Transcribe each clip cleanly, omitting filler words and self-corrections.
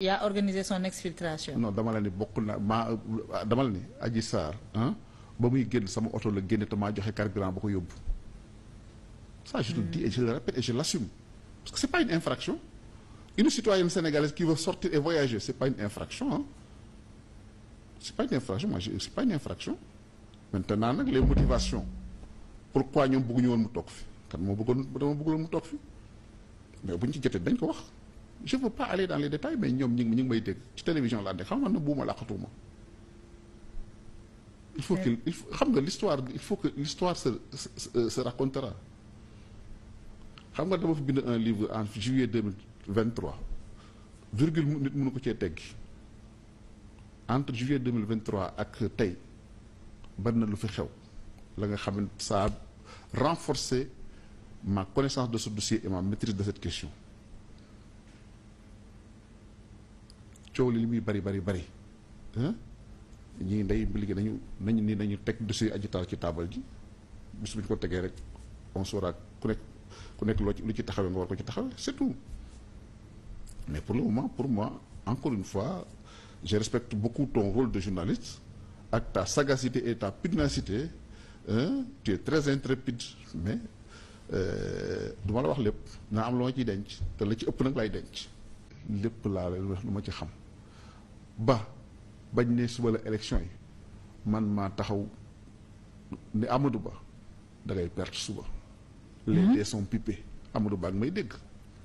Il a organisé son exfiltration. non dama la ni bokk na maa dama la ni Adji Sarr ba muy génn sama oto la génne te maa joxe carburant ba ko yóbbu ça je le dis et je le répète et je l'assume parce que c'est pas une infraction une citoyenne sénégalaise qui veut sortir et voyager c'est pas une infraction c'est pas une infraction c'est pas une infraction maintenant nag les motivations pourquoi ñoom bëgguñu woon mu toog fi kan moo bëggoon mu toog fi mais buñ ci jotee dañ ko wax. Je ne veux pas aller dans les détails mais ñoom ñu ngi may dégg ci télévision laa nekk xam nga ne buuma laqatuma il faut xam nga l'histoire il faut que l'histoire se racontera xam nga dama fi bind un livre en juillet 2023 virgule nit mënu ko cee teggi entre juillet 2023 ak tey bari na lu fi xew la nga xam ne ça a renforcé ma connaissance de ce dossier et ma maîtrise de cette question. coow li muy bari ñii ndey liggéey nañu teg dossier Adji Sarr ci taabal ji bis bu ñu ko tegee rek on saura ku nekk lu ci taxawee nga war ko ci taxawee c'est tout mais pour le moment pour moi encore une fois je respecte beaucoup ton rôle de journaliste ak ta sagacité et ta pugnacité tu es très intrépide mais du ma la wax lépp naa am lu ma ciy denc te la ci ëpp nag lay denc lépp laa lay wax lu ma ci xam bañ ne suba la élection yi man maa taxaw ne Amadou Ba da ngay perte suba. les dés sont pipés Amadou Ba ak may dégg.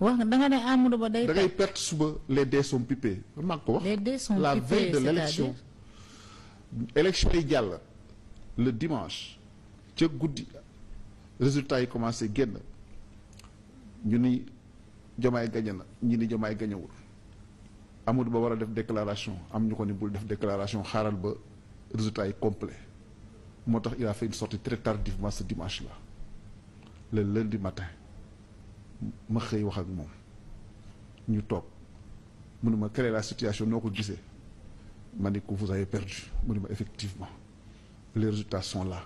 wax da nga ne Amadou Ba day. da ngay perte suba les dés sont pipés maa ko wax. les dés sont pipés la veille de l'élection élection yi jàll le dimanche ca guddi résultats yi commencé génn ñu ni Diomaye gañe na ñi ni Diomaye gañewul Amadou Ba war a def déclaration am ñu ko ni bul def déclaration xaaral ba résultat yi complet moo tax il a fait une sortie très tardivement ce dimanche là le lundi matin ma xëy wax ak moom ñu toog mu ne ma quelle est la situation noo ko gisee ma ni ko vous avez perdu mu ne ma effectivement les résultats sont là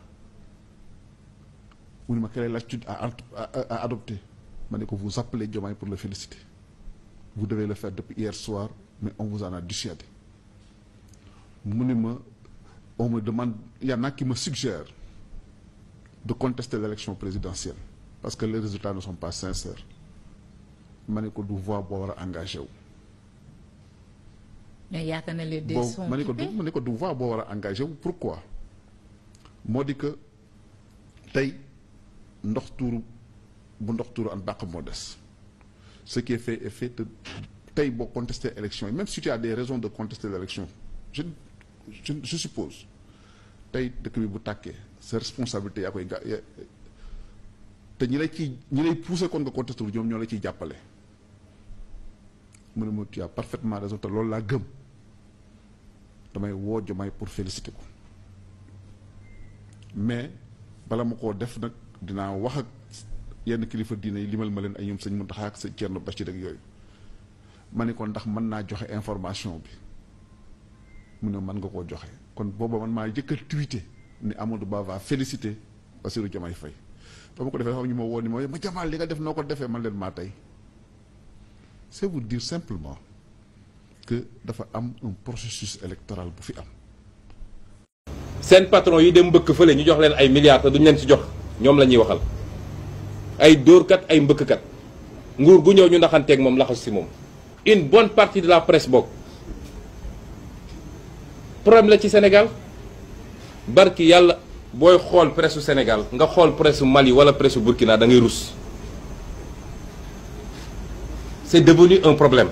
mu ne ma quelle est l'attitude à adopter ma ne ko vous appelez Diomaye pour le féliciter vous devez le faire depuis hier soir mais on vous en a dissuadé mu ne ma on me demande il y en a qui me suggèrent de contester l'élection présidentielle parce que les résultats ne sont pas sincères ma ne ko du voie boo war a engagé wu. mais yaakaar na les dés sont pipés ma ne ko du voie boo war a engagé wu pourquoi moo di que tey ndox tuuru an bàq moo des ce qui est fait est fait tey boo contester élection yi même si tu as des raisons de contester l'élection je suppose tey dëkk bi bu tàkkee sa responsabilité yaa koy te ñi lay pousser kon nga contester wu ñoom ñoo la ciy jàppale mu ne ma tu as parfaitement raison te loolu laa gëm damay woo Diomaye pour féliciter ko mais bala ma koo def nag dinaa wax ak yenn kilifa diine yi limal ma leen ay ñoom sëñ Mountakha ak sëñ Thierno Bachir ak yooyu ma ne ko ndax mën naa joxe information bi mu ne mën nga koo joxe kon booba man maa jëkk a tweeté ni Amadou Ba va féliciter Bassirou Diomaye Faye ba ma ko defee dafa ñu ma woo ni ma jamaal li nga def noo ko defee man leen maa tey c'est vous dire simplement que dafa am un processus électoral bu fi am. seen patron yi dem mbëkk fële ñu jox leen ay milliards te duñ leen ci jox ñoom la ñuy waxal ay dóorkat ay mbëkkkat nguur gu ñëw ñu ndaxanteeg moom laxas si moom. une bonne partie de la presse bokk problème la ci Sénégal barki yàlla booy xool presse su Sénégal nga xool presse su Mali wala presse su Burkina da ngay rus c'est devenu un problème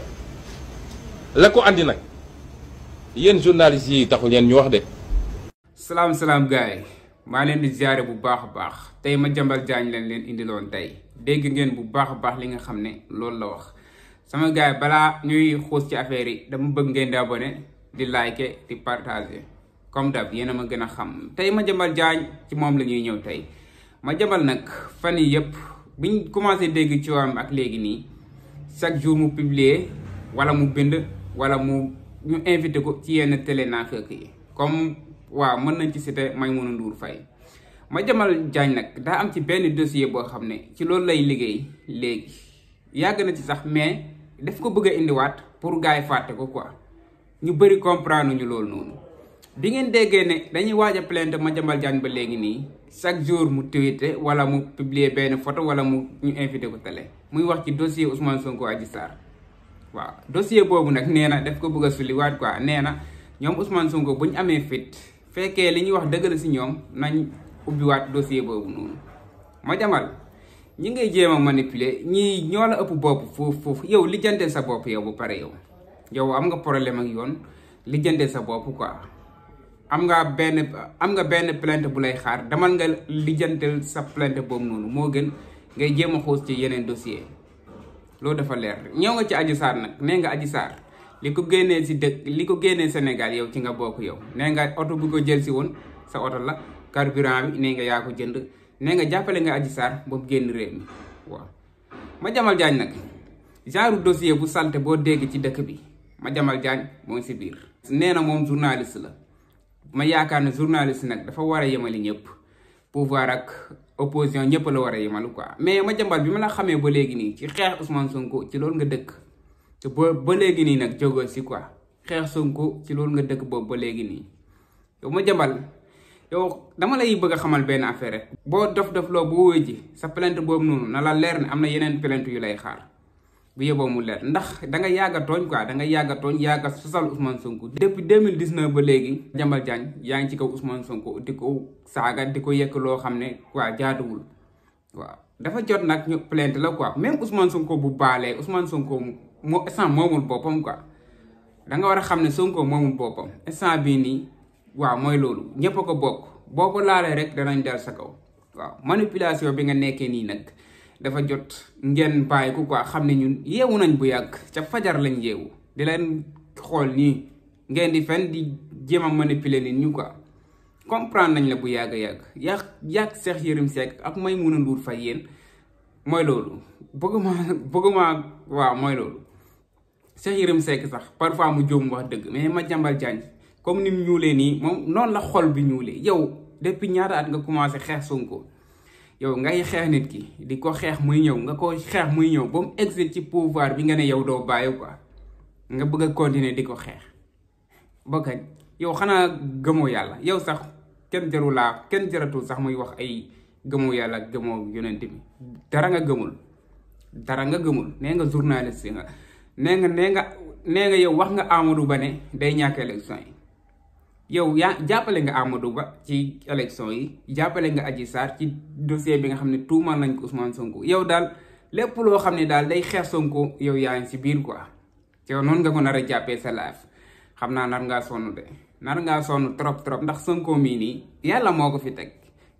la ko andi nag yéen journalistes yi taxul yéen ñu wax de. salaam gars yi maa leen di ziare bu baax a baax tey Madiambal Diagne leen indiloon tey dégg ngeen bu baax a baax li nga xam ne loolu la wax. sama gars yi balaa ñuy xuus ci affaire yi dama bëgg ngeen di abonné di liker di partager comme d'hab yéen a ma gën a xam tey Madiambal Diagne ci moom la ñuy ñëw tey Madiambal nag fan yi yëpp biñ commencé dégg ci wàllum ak léegi nii chaque jour mu publier wala mu bind wala ñu invité ko ci yenn télé naafeq yi comme waaw mën nañ ci citer Maïmouna Ndour Faye Madiambal Diagne nag daa am ci benn dossier boo xam ne ci loolu lay liggéey léegi yàgg na ci sax mais daf ko bëgg a indiwaat pour gars yi fàtte ko quoi ñu bëri comprendre ñu loolu noonu. bi ngeen déggee ne dañuy waaj a plainte Madiambal Diagne ba léegi nii chaque jour mu tweeté wala mu publier benn photo wala mu ñu invité ko télé muy wax ci dossier Ousmane Sonko Adji Sarr waaw dossier boobu nag nee na daf ko bëgg a sulliwaat quoi nee na ñoom Ousmane Sonko bu ñu amee fit fekkee li ñuy wax dëgg la si ñoom nañ ubbiwaat dossier boobu noonu. Madiambal ñi ngay jéem a manipuler ñii ñoo la ëpp bopp foofu yow lijjante sa bopp yow bu pare yow am nga problème ak yoon lijjante sa bopp quoi. am nga benn plainte bu lay xaar damal nga lijjantel sa plainte boobu noonu moo gën ngay jéem a xuus ci yeneen dossier loolu dafa leer. ñëw nga ci Adji Sarr nag nee nga Adji Sarr li ko génnee si dëkk li ko génnee Sénégal yow ci nga bokk yow nee nga oto bu ko jël si woon sa oto la carburant bi nee nga yaa ko jënd nee nga jàppale nga Adji Sarr ba mu génn réew mi waaw. Madiambal Diagne nag genre dossier bu salte boo dégg ci dëkk bi Madiambal Diagne moo ngi si biir. nee na moom journaliste la. ma yaakaar ne journaliste nag dafa war a yemali ñëpp pouvoir ak opposition ñëpp la war a yemalu quoi mais Madiambal bi ma la xamee ba léegi nii ci xeex Ousmane Sonko ci loolu nga dëkk te ba léegi nii nag jógoo si quoi xeex Sonko ci loolu nga dëkk boobu ba léegi nii yow Madiambal yow dama lay bëgg a xamal benn affaire rek. boo dof loo boo wéy ji sa plainte boobu noonu na la leer ne am na yeneen plainte yu lay xaar bu yeboo mu leer ndax da nga yàgg a tooñ quoi da nga yàgg a tooñ yàgg a sosal Ousmane Sonko. depuis 2019 ba léegi Madiambal Diagne yaa ngi ci kaw Ousmane Sonko di ko saaga di ko yekk loo xam ne quoi jaaduwul waaw dafa jot nag ñu plainte la quoi même Ousmane Sonko bu baalee Ousmane Sonko moo instant moomul boppam quoi da nga war a xam ne Sonko moomul boppam instant bii nii waaw mooy loolu ñëpp a ko bokk boo ko laalee rek danañ dal sa kaw waaw manipulation bi nga nekkee nii nag. dafa jot ngeen bàyyi ko quoi xam ne ñun yeewu nañ bu yàgg ca fajar lañ yeewu di leen xool nii ngeen di fen di jéem a manipuler nit ñu quoi comprendre nañ la bu yàgg yàgg Cheikh Yérim Seck ak Maïmouna Ndour Faye yéen mooy loolu bëgguma waaw mooy loolu Cheikh Yérim Seck sax parfois mu jóom wax dëgg mais Madiambal Diagne comme ni mu ñuulee nii moom noonu la xol bi ñuulee yow depuis ñaata at nga commencé xeex Sonko yow ngay xeex nit ki di ko xeex muy ñëw nga ko xeex muy ñëw ba mu exit ci pouvoir bi nga ne yow doo bàyyi quoi nga bëgg a continuer di ko xeex ba kañ yow xanaa gëmoo yàlla yow sax kenn jaratul sax muy wax ay gëmoo yàlla ak gëmoo yonent bi dara nga gëmul nee nga journaliste nga nee nga yow wax nga Amadou Ba ne day ñàkk élection yi yow yaa jàppale nga Amadou Ba ci élection yi jàppale nga Adji Sarr ci dossier bi nga xam ne tuumal nañ ko Ousmane Sonko yow daal lépp loo xam ne daal day xeex Sonko yow yaa ngi si biir quoi yow noonu nga ko nar a jàppee sa life xam naa nar ngaa sonn trop ndax Sonko mii nii yàlla moo ko fi teg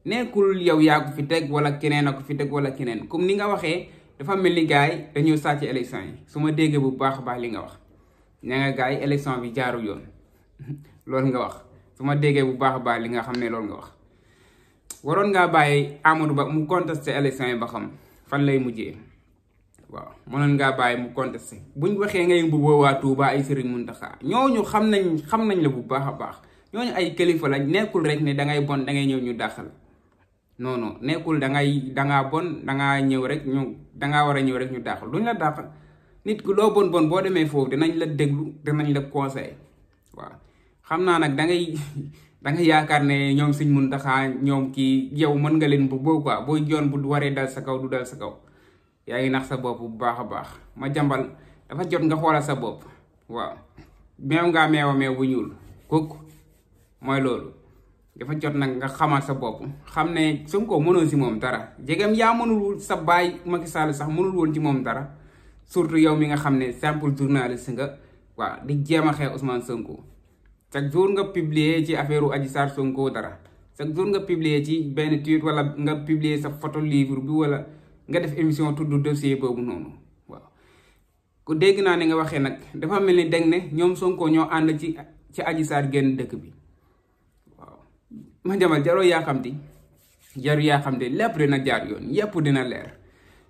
nekkul yow yaa ko fi teg wala keneen a ko fi teg wala keneen comme ni nga waxee dafa mel ni gars yi dañoo sàcc élection yi su ma déggee bu baax a baax li nga wax nee nga gars yi élection bi jaarul yoon loolu nga wax su ma déggee bu baax a baax li nga xam ne loolu nga wax waroon ngaa bàyyi Amadou Ba mu contesté élection yi ba xam fan lay mujjee waaw mënoon ngaa bàyyi mu contesté buñ waxee ngay bu boobaa Touba ay Serigne Mountakha ñooñu xam nañ la bu baax a baax ñooñu ay kilifa lañ nekkul rek ne dangay bon dangay ñëw ñu dàqal non nekkul dangaa bon dangaa ñëw rek dangaa war a ñëw rek ñu dàqal duñ la dàqal nit ku loo bon boo demee foofu dinañ la déglu dinañ la conseil waaw xam naa nag da nga yaakaar ne ñoom Serigne Mountakha ñoom kii yow mën nga leen bu boobu quoi booy joon bu waree dal sa kaw du dal sa kaw yaa ngi nax sa bopp bu baax a baax Madiambal dafa jot nga xoolal sa bopp waaw meew ngaa meewa meew bu ñuul kooku mooy loolu dafa jot nag nga xamal sa bopp xam ne Sonko mënoo si moom dara jegem yaa mënul sa baay Macky Sall sax mënul woon ci moom dara surtout yow mi nga xam ne simple journaliste nga waaw di jéem a xeex Ousmane Sonko chaque jour nga publier ci affaire Adji Sarr Sonko dara chaque jour nga publier ci benn tweet wala nga publier sa photo livre bi wala nga def émission tudd dossier boobu noonu waaw ku dégg naa ne nga waxee nag dafa mel ni dégg ne ñoom Sonko ñoo ànd ci Adji Sarr génn dëkk bi waaw Madiambal jaroo yaa xam te lépp dina jaar yoon yépp dina leer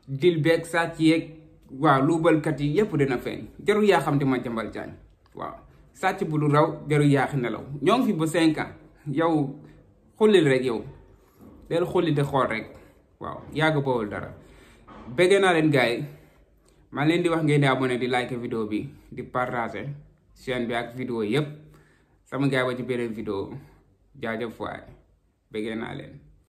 dil beeg sàcc yeeg waaw luubalkat yi yépp dina feeñ jarul yaa xam te Madiambal Diagne waaw sàcc bu lu raw jarul yaaxi nelaw ñoo ngi fi ba 5 ans yow xullil rek yow del xulli di xool rek waaw yàgg boowul dara bëggee naa leen gars yi maa leen di wax ngeen di abonné di like vidéo bi di partager chaîne bi ak vidéo yépp sama gars ba ci beneen vidéo jaajëf waay bëggee naa leen